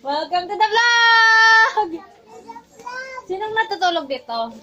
Welcome to the vlog! Sinong natutulog dito?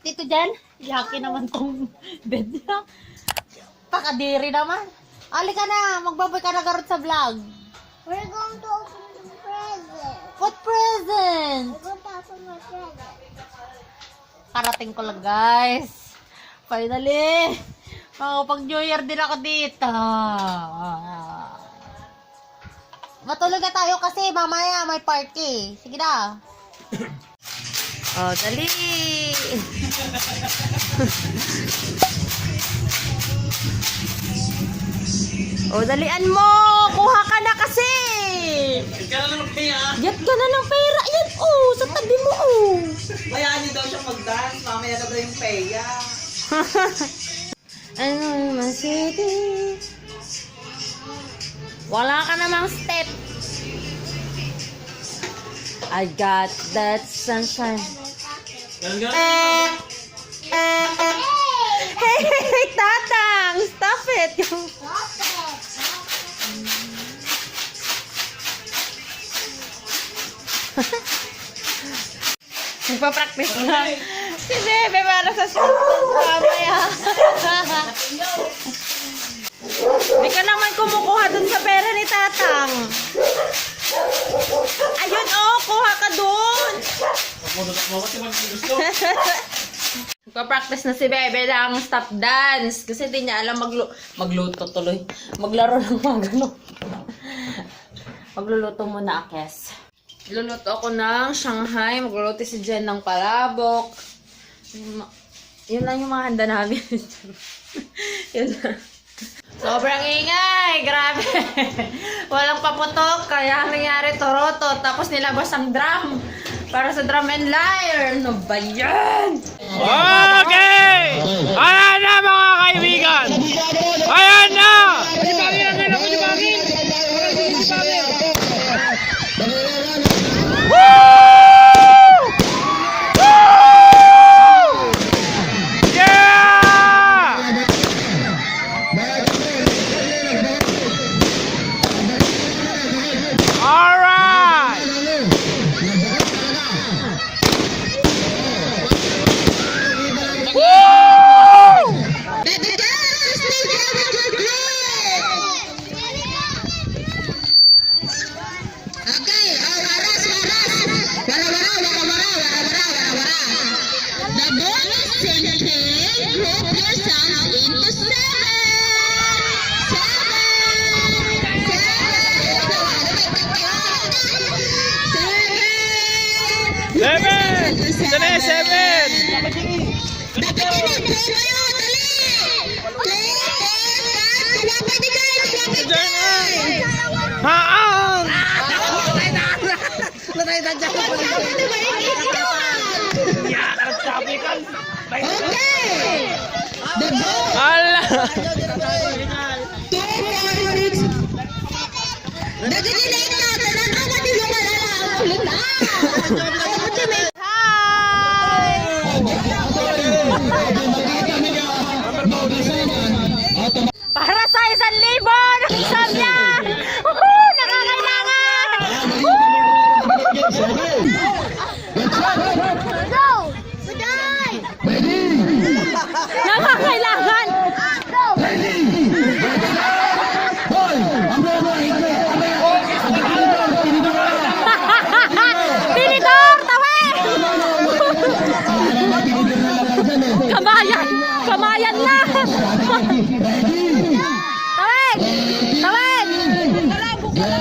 Tito Jan? Yaki naman tong bed niya. Pakadiri naman. Ali ka na, magbaboy ka na karot sa vlog. We're going to open the present. What present? We're going to open my present. Karating ko lang guys. Finally! Pag New Year din ako dito. Matulog na tayo kasi mamaya may party. Sige na. Oh, dali. Oh, dalian mo. Kuha ka na kasi. Get ka na ng pera. Yan, oh. Sa tabi mo, oh. Hayaan niyo daw siya mag-dance. Mamaya na daw yung peya. Ano naman, city? Wala ka namang step. I got that sunshine. Hey, Tatang! Stop it! Nagpa-practice na. Si Bebe, para sa mamaya. Di ka naman kumukuha dun sa pera ni Tatang. Ayun, oh, kuha ka dun. Nagpa-practice na si Bebe ng stop dance. Kasi di niya alam magluto tuloy. Maglaro ng mga gano'n. Magluluto muna, Akes. Luluto ako ng Shanghai. Magluluto si Jen ng palabok. Yun lang yung mga handa namin. Yun lang. Sobrang ingay! Grabe! Walang paputok. Kaya nangyari toroto. Tapos nilabas ang drum. Para sa drum and lyre. Ano ba yan? Okay! Ayan na mga kaibigan! Ayan na! Pagibagin ang gano'n! Pagibagin! Woo! Woo! Yeah! Alright! Seven! Haan! Ala! Para sa 1,000 ng exam niya! Woohoo! Nakakailangan! Go! Goodbye! Nakakailangan! Tinidor! Tawi! Kamayan! Kamayan na! Tawid! Tawid! Go!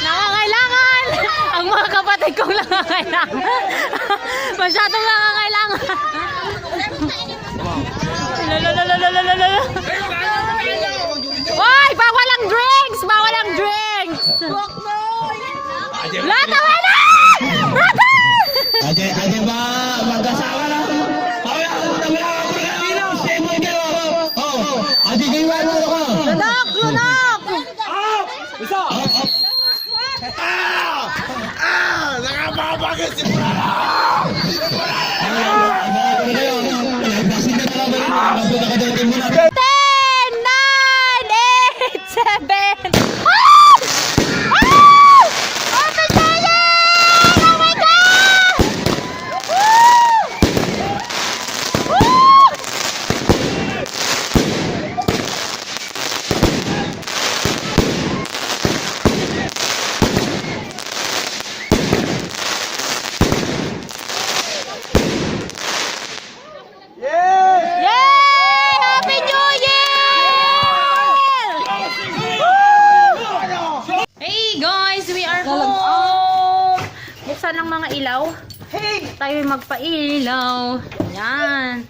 Nakakailangan! Ang mga kapatid kong nakakailangan. Masyadong nakakailangan. Lalalalalalala. Hoy! Bawal ang drinks! Bawal ang drinks! Latawin na! Ate ba mag-asawa na? Ate kayo ba ako? Lunok! Lunok! Isa! Nakapapagod si Purana! mga ilaw. Hey! Tayo magpa-ilaw. Yan.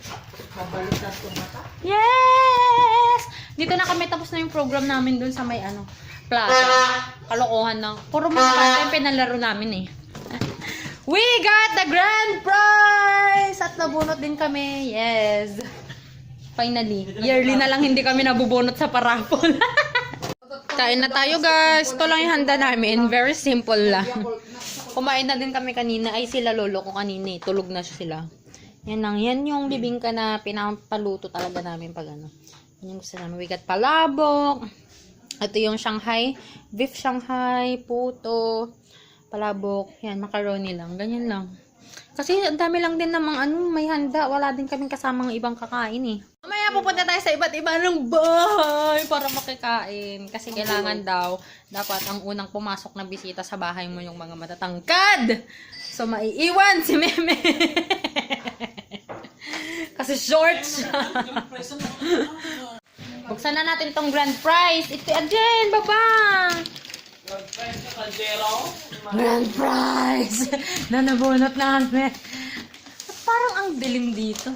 Yes! Dito na kami, tapos na yung program namin dun sa may plaza. Kalokohan ng. Puro mga bata yung pinalaro namin eh. We got the grand prize! At nabunot din kami. Yes. Finally. Yearly na lang hindi kami nabubunot sa parapol. Kain na tayo guys. Ito lang yung handa namin. Very simple lang. Kumain na din kami kanina. Ay sila lolo ko kanina eh. Tulog na sila. Yan lang. Yan yung bibingka na pinapaluto talaga namin pag ano. Yan yung gusto namin. We got palabok. Ito yung Shanghai. Beef Shanghai. Puto. Palabok. Yan. Macaroni lang. Ganyan lang. Kasi ang dami lang din namang may handa. Wala din kaming kasamang ibang kakain eh. Mamaya pupunta tayo sa iba't iba ng bahay para makikain. Kasi kailangan daw, dapat ang unang pumasok na bisita sa bahay mo yung mga matatangkad. So, maiiwan si Meme. Kasi short siya. Buksan na natin tong grand prize. Ito, Jen, baba! Grand prize! Na nabunot namin. Parang ang dilim dito.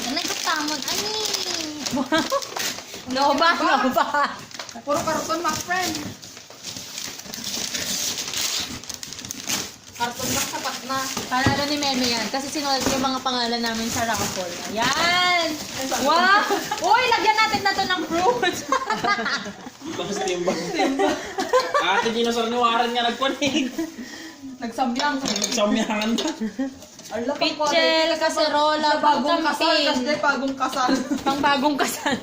Nagkatamon. Ani! No ba? Puro karton, my friend. Karton lang sapat na. Panalo ni Meme yan. Kasi sinulat yung mga pangalan namin sa raffle. Ayan! Wow! Uy, lagyan natin na to ng fruits. Tapos timba. Ate dinosaur ni Warren nga nagpanig. Nagsamyang. Samyangan na. Pichel, kaserola, Bagong kasal. pagkamping. Kasi bagong kasal. Pang bagong kasal.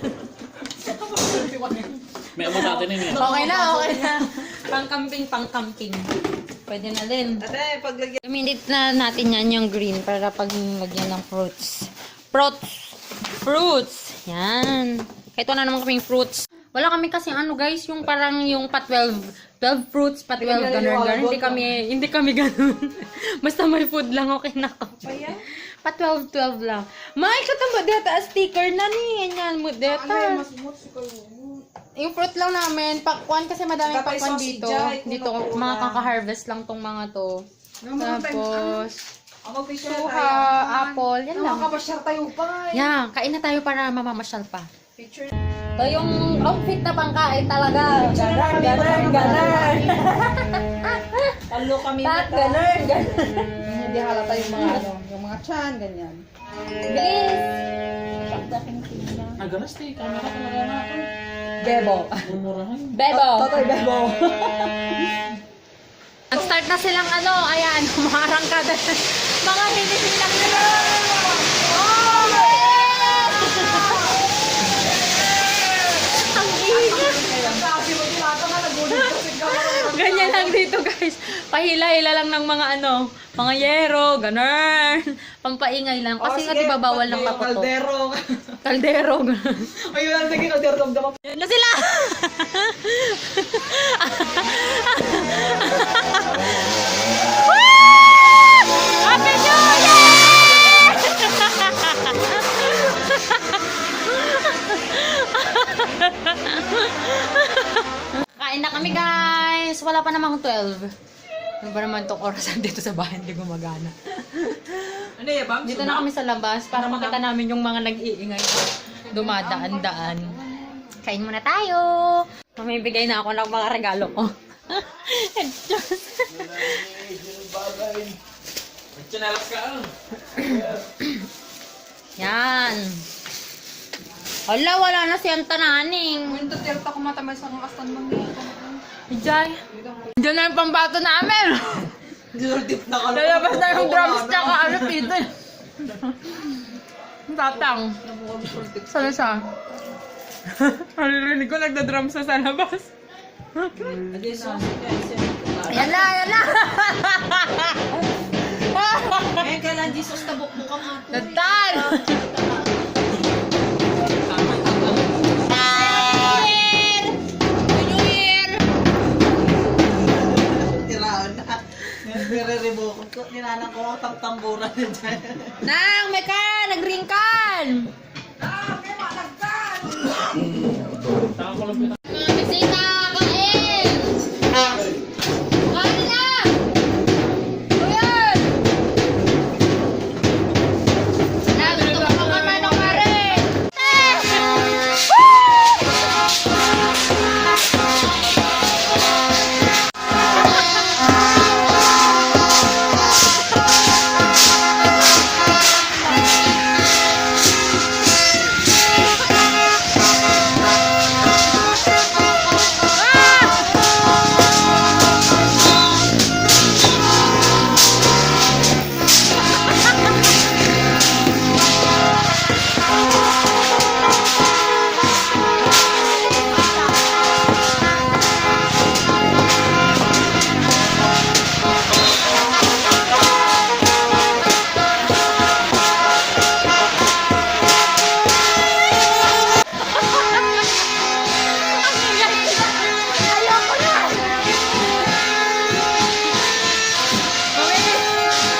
May amo natin yun eh. Okay na. Pang-camping. Pwede na din. Ate, paglagyan. Minute na natin yan yung green para pag lagyan ng fruits. Fruits! Yan. Kahit wala naman kaming fruits. Wala kami kasi guys, yung parang yung pa 12 fruits, pa 12 ganun. Hindi kami ganun. Basta may food lang, okay na kami. Pa 12 lang. May katamba data sticker na ni. Yan mo data. Yung fruit lang namin, pakwan kasi madaming Dapat pakwan sausage dito. ay, kung Dito, nakuha. mga kaka-harvest lang tong mga to. Tapos, Ako, picture suha, apple, yan lang. Nakakapasyar tayo pa. Yan, kain na tayo para mamamasyal pa. Picture. Ito yung outfit na pangkain talaga. Ganon. Talo kami Ganon. Hindi halata yung mga yung mga chan, ganyan. Bilis. Naganas tayo. Kamera talaga natin. Bebo. Mumurahan. Bebo. Totoy bebo. Nag-start na silang ayan, umarangkada. Mga minising lang nila. Ang ingay. Ganyan lang dito guys. Pahila-hila lang ng mga mga yero, ganun. Pampaingay lang. Kasi nga diba bawal ng paputok. Kaldero. Kaldero, ganun. Ayun lang, sige, kaldero damdam. Yan na sila! Happy New Year! Kain na kami guys! Wala pa namang 12. Ano ba naman itong orasan dito sa bahay? Hindi gumagana. Ano yan, bang? Dito na kami sa labas para makita namin yung mga nag-iingay dumadaan-daan. Kain muna tayo! Mamibigay na ako ng mga regalo ko. Magtsinalas ka Yan. Hala, wala na si Antananing. Minto tirta ko matamay sa kong kastan mong dito. Diyan. Diyan na yung pambato namin. Dip na ka. Lalabas na yung drums tsaka dito. Tatang. Sana siya? Narinig ko nagda-drums sa labas. Ayan na, ayan na. Ngayon kailan Jesus tabok-buk ang ako. Tatan! Tiraan na. Nire-revoke ko. Ninanang ko ang tamburan na dyan. Nang, may ka! Nag-ring kan! Mga bisita, kain! Kain na!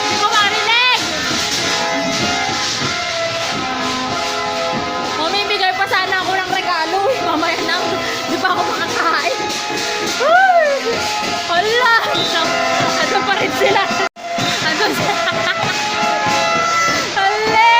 Hindi ko marinig! Mamimigay pa sana ako ng regalo. Mamaya na, di pa ako makakain. Uy! Hala! Ano pa rin sila? Ano sila? Hala!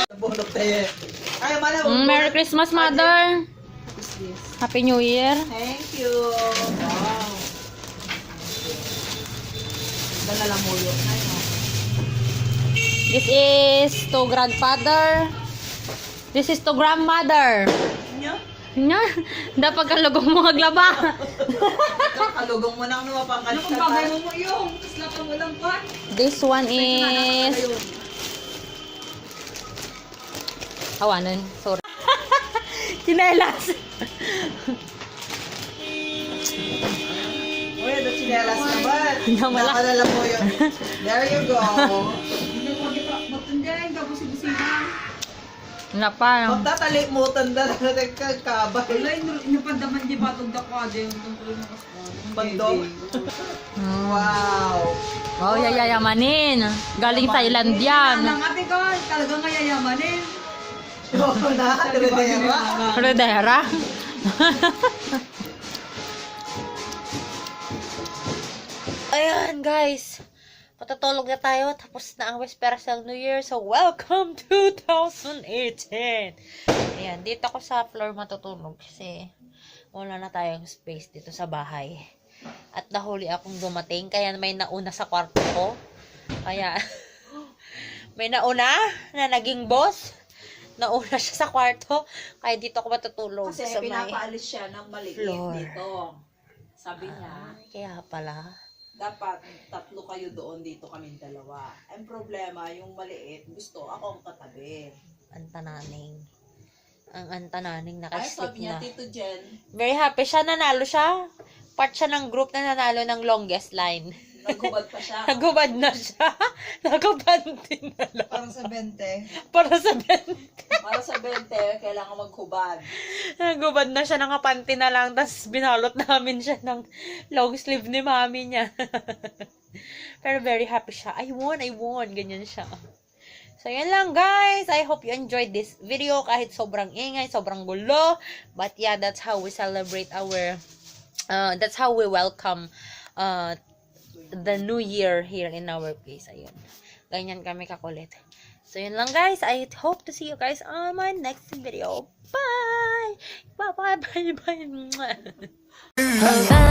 Nabulog tayo. Ay, mana. Merry Christmas, Mother! Happy New Year! Thank you. Wow. Dala mo yun. Ay, no. This is to grandfather. This is to grandmother. Inyo? Nya, dapat kalugong mo maglaba. Kalugong mo nang numapangkat ka. Ano mo yung? Tapos lang mo lang pa. This one is awanan. Sorry. Chinelas. Uy, ito chinelas naman. Namala. Nakalala mo yun. There you go. Wala pa. Magtatali mo, tanda na nagkakabay. Wala, inupandaman di ba itong dakade yung tungkol ng Bandong. Wow. Oh, yayamanin. Galing Thailand yan. Ang ate ko, talagang ngayayamanin. Oo na, trinera. Rodera. Ayan, guys. Patutulog na tayo. Tapos na ang Whisperas ng New Year. So, welcome 2018! Ayan, dito ako sa floor matutulog. Kasi, wala na tayong space dito sa bahay. At nahuli akong dumating. Kaya may nauna sa kwarto ko. Kaya, may nauna na naging boss. Nauna siya sa kwarto. Kaya dito ako matutulog. Kasi sa may pinapaalis siya ng maliit floor. dito. Sabi niya, Kaya pala. dapat tatlo kayo doon, dito kami dalawa. Ang problema, yung maliit, gusto ako ang katabi. Antananing. Ang antananing Ay, nakasleep sabi niya, na. Tito Jen, Very happy siya. Nanalo siya. Part siya ng group na nanalo ng longest line. naghubad pa siya. Nagubad na siya. Nagabanti na lang. Parang sa 20. Para sa Para sa 20, kailangan maghubad. Nagubad na siya. Nakapanty na lang. Tapos binalot namin siya ng long sleeve ni mami niya. Pero very happy siya. I won. Ganyan siya. So, yan lang guys. I hope you enjoyed this video. Kahit sobrang ingay, sobrang gulo. But yeah, that's how we celebrate our... that's how we welcome the new year here in our place. Ayun. Ganyan kami kakulit. So, yun lang guys. I hope to see you guys on my next video. Bye! Bye! Bye! Bye! Bye!